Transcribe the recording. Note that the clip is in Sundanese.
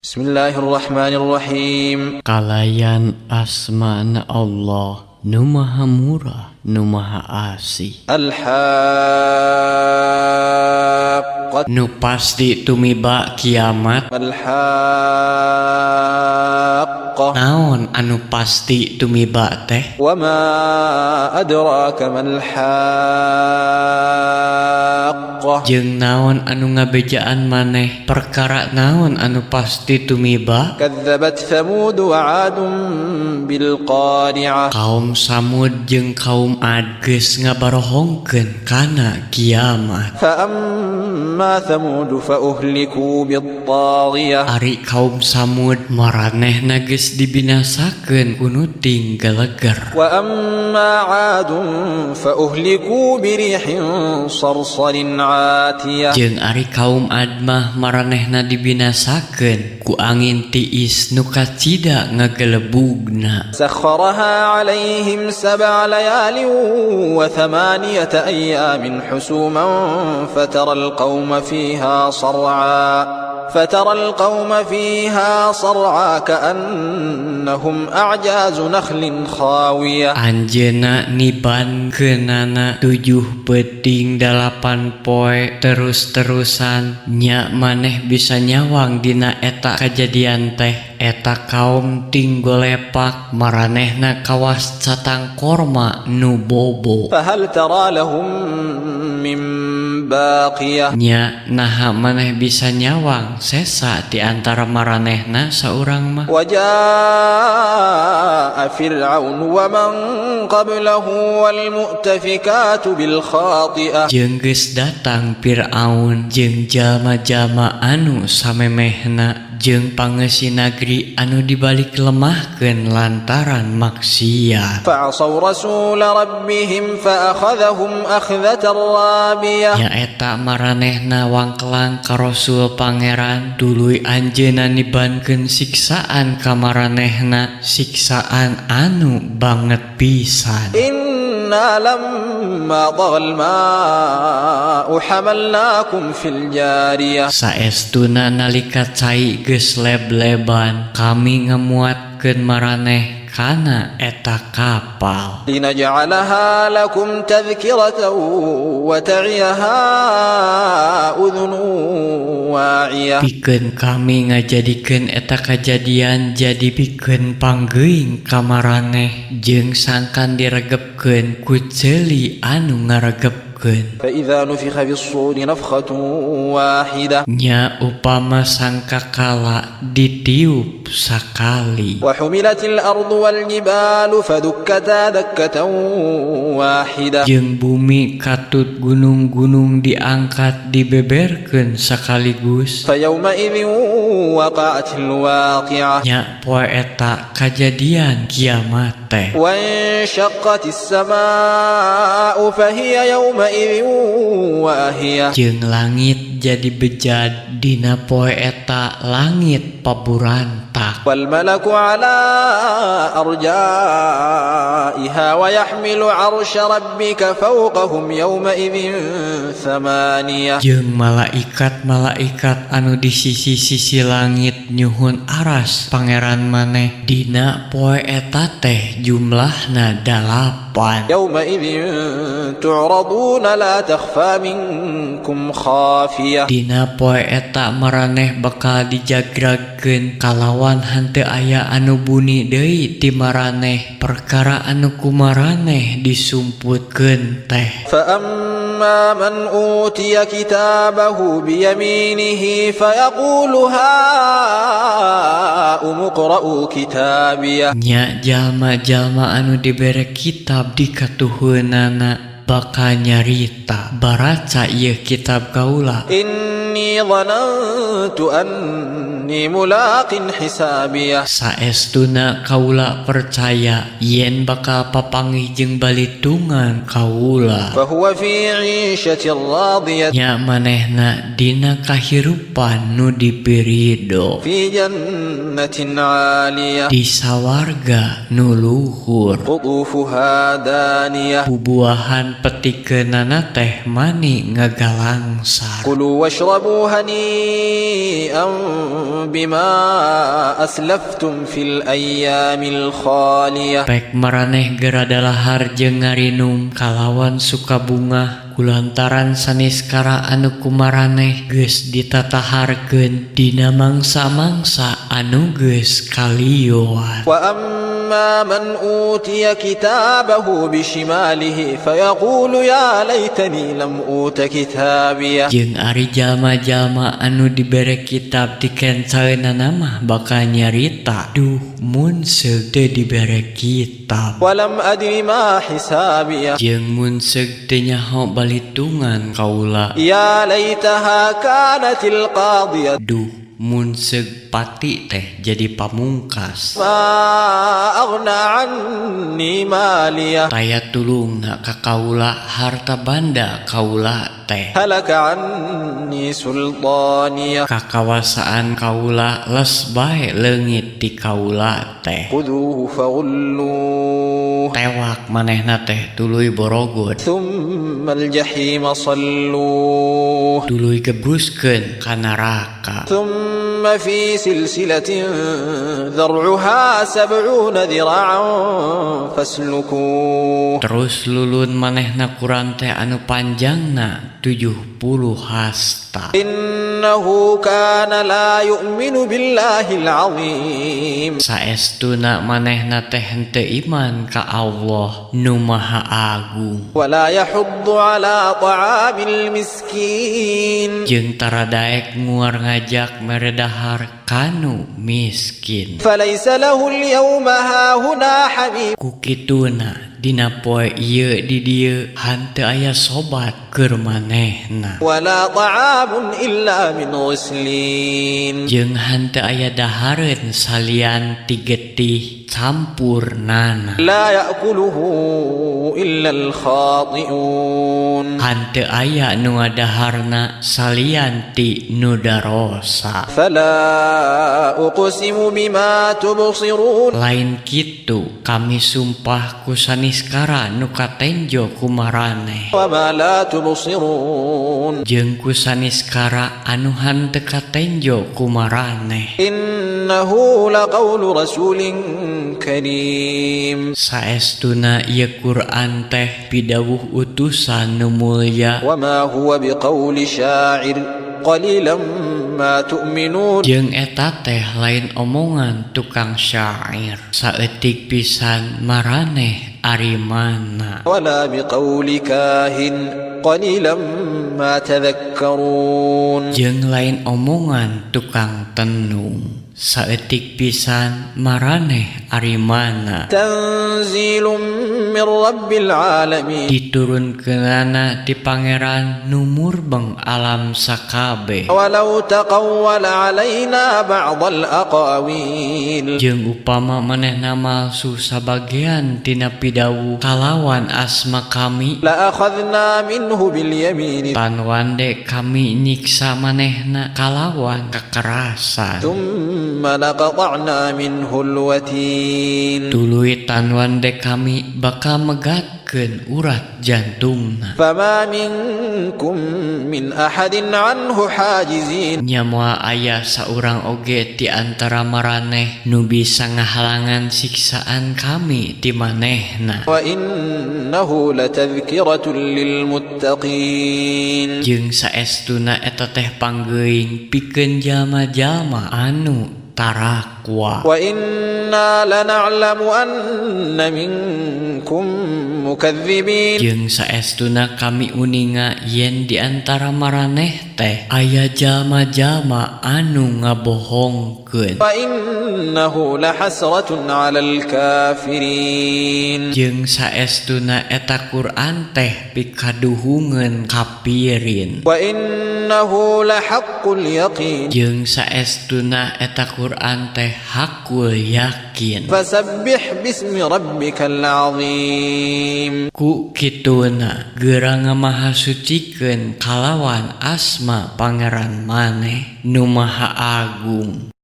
بسم الله الرحمن الرحيم. Kalayan asmana Allah nu maha murah, nu maha asih. الحاقة. Nu pasti tumiba kiamat. ما الحاقة؟ Naon anu pasti tumiba teh? وما أدراك ما الحاقة؟ Jeung naon anu ngabejaan maneh perkara naon anu pasti tumiba? كذبت ثمود وعاد بالقارعة. Kaum Samud jeung kaum Ad geus ngabarohongkeun kana kiamat. فأما ثمود فأهلكوا بالطاغية. Ari kaum Samud, maranehna geus dibinasakeun ku nuting geleger. وأما عاد فأهلكوا بريح صرصر عاتية. Jeung ari kaum Ad mah, maranehna dibinasakeun ku angin tiis nu kacida ngagelebugna. سخرها عليهم 7 ليال و8 أيام حسوما فترى القوم فيها صرعى كأنهم أعجاز نخل خاوية. Anjeunna nibankeunana 7 peuting 8 poe terus-terusan, nya maneh bisa nyawang dina eta kajadian teh eta kaum ting golepak, maranehna kawas catang korma nu bobo. فهل ترى لهم من باقية؟ Nya naha maneh bisa nyawang sesa di antara maranehna saurang mah? وجاء فرعون ومن قبله والمؤتفكات بالخاطئة. Jeung geus datang Fir'aun jeung jalma-jalma anu samemehna jeung pangeusi nagri anu dibalik lemahkeun lantaran maksiat. فعصوا رسول ربهم فأخذهم أخذة رابية. Nyaeta maranehna wangkelang ka Rasul Pangeran, tuluy anjeunna nibankeun siksaan ka maranehna, siksaan anu banget pisan. إنا لما طغى الماء حملناكم في الجارية. Saestuna nalika cai geus leb-leban, kami ngamuatkeun maraneh kana eta kapal. لنجعلها لكم تذكرة وتعيها أذن واعية. Pikeun kami ngajadikeun eta kajadian jadi pikeun panggeuing ka maraneh jeung sangkan diregepkeun ku ceuli anu ngaregepkeun. فإذا نفخ في الصور نفخة واحدة. Nya upama sangkakala ditiup sakali. وحملت الأرض والجبال فدكتا دكة واحدة. Jeung bumi katut gunung-gunung diangkat dibeberkeun sekaligus. فيومئذ وقعت الواقعة. Nya poe eta kajadian kiamat teh. وانشقت السماء فهي يومئذ واهية. Jeung langit jadi bejad, dina poe eta langit paburantak. والملك على أرجائها ويحمل عرش ربك فوقهم يومئذ ثمانية. Jeung malaikat-malaikat anu di sisi-sisi langit nyuhun aras Pangeran maneh, dina poe eta teh jumlahna dalapan. يومئذ تعرضون لا تخفى منكم خافية. Dina poe eta maraneh bakal dijagragkeun kalawan henteu aya anu buni deui ti maraneh perkara anu kumaraneh disumputkeun teh. فأما من أوتي كتابه بيمينه فيقول هاؤم اقرءوا كتابيه. Nya jalma-jalma anu dibere kitab di katuhueunana bakal nyarita, "Baraca ieu kitab kaula." إني ظننت أني ملاق حسابيه. Saestuna kaula percaya yen bakal papanggih jeung balitungan kaula. فهو في عيشة راضية. Nya manehna dina kahirupan nu dipirido. في جنة عالية. Di sawarga nu luhur. قطوفها دانية. Bubuahan petikeunana teh mani ngagalangsar. كلوا واشربوا واشربوا هنيئا بما أسلفتم في الأيام الخالية. Pek maraneh gera dalahar jeung ngarinum kalawan sukabungah kulantaran saniskara anu kumaraneh geus ditataharkeun dina mangsa-mangsa anu geus kaliwat. وأما من أوتي كتابه بشماله فيقول يا ليتني لم أوت كتابيه. Jeung ari jalma-jalma anu dibere kitab ti kencaeunana mah bakal nyarita, "Duh, mun seug teu dibere kitab." ولم أدر ما حسابيه. Jeung mun seug teu nyaho balitungan kaula. يا ليتها كانت القاضية. Duh, mun seug pati teh jadi pamungkas. ما أغنى عني ماليه. Taya tulungna ka kaula harta banda kaula teh. هلك عني سلطانيه. Kakawasaan kaula les bae leungit ti kaula teh. خذوه فغلوه. Tewak manehna teh tuluy borogod. ثم الجحيم صلوه. Tuluy gebruskeun ka neraka. ثم في سلسلة ذرعها 70 ذراعا فاسلكوه. Terus lulun manehna ku rante anu panjangna 70 hasta. إنه كان لا يؤمن بالله العظيم. Saestuna manehna teh henteu iman ka Allah nu Maha Agung. ولا يحض على طعام المسكين. Jeung tara daek nguar ngajak mere dahar kanu miskin. فليس له اليوم هاهنا حميم. Ku kituna dina poe ieu di dieu hanteu aya sobat keur manehna. ولا طعام إلا من غسلين. Jeung hanteu aya dahareun salian ti getih campurnana. لا يأكله إلا الخاطئون. Hanteu aya nu ngadaharna salian ti nu darosa. فلا أقسم بما تبصرون. Lain kitu, kami sumpah ku saniskara nu katenjo ku maraneh. وما لا تبصرون. Jeung ku saniskara anu hanteu katenjo ku maraneh. إنه لقول رسول كريم. Saestuna ieu Quran teh pidawuh utusan nu mulya. وما هو بقول شاعر قليلا ما تؤمنون. Jeung eta teh lain omongan tukang syair, saeutik pisan maraneh arimana. ولا بقول كاهن قليلا ما تذكرون. Jeung lain omongan tukang tenung, saeutik pisan maraneh arimana. تنزيل من رب العالمين. Diturunkeunana ti Pangeran nu murbeng alam sakabeh. ولو تقول علينا بعض الأقاويل. Jeung upama manehna malsu sabagean tina pidawuh kalawan asma kami, لأخذنا منه باليمين. Tan wande kami nyiksa manehna kalawan kekerasan. ثم لقطعنا منه الوتين. Tuluy tan wande kami bakal megatkeun urat jantungna. فما منكم من أحد عنه حاجزين. Nya moal aya saurang oge ti antara maraneh nu bisa ngahalangan siksaan kami ti manehna. وإنه لتذكرة للمتقين. Jeung saestuna eta teh panggeuing pikeun jalma-jalma anu tarakwa. وإنا لنعلم أن منكم مكذبين. Jeung saestuna kami uninga yen di antara maraneh teh aya jalma-jalma anu ngabohongkeun. وإنه لحسرة على الكافرين. Jeung saestuna eta Quran teh pikaduhungeun kapirin. وإنه لحق اليقين. Jeung saestuna eta Quran teh hakul yakin. فسبح باسم ربك العظيم. Ku kituna geura ngamahasucikeun kalawan asma Pangeran maneh nu Maha Agung.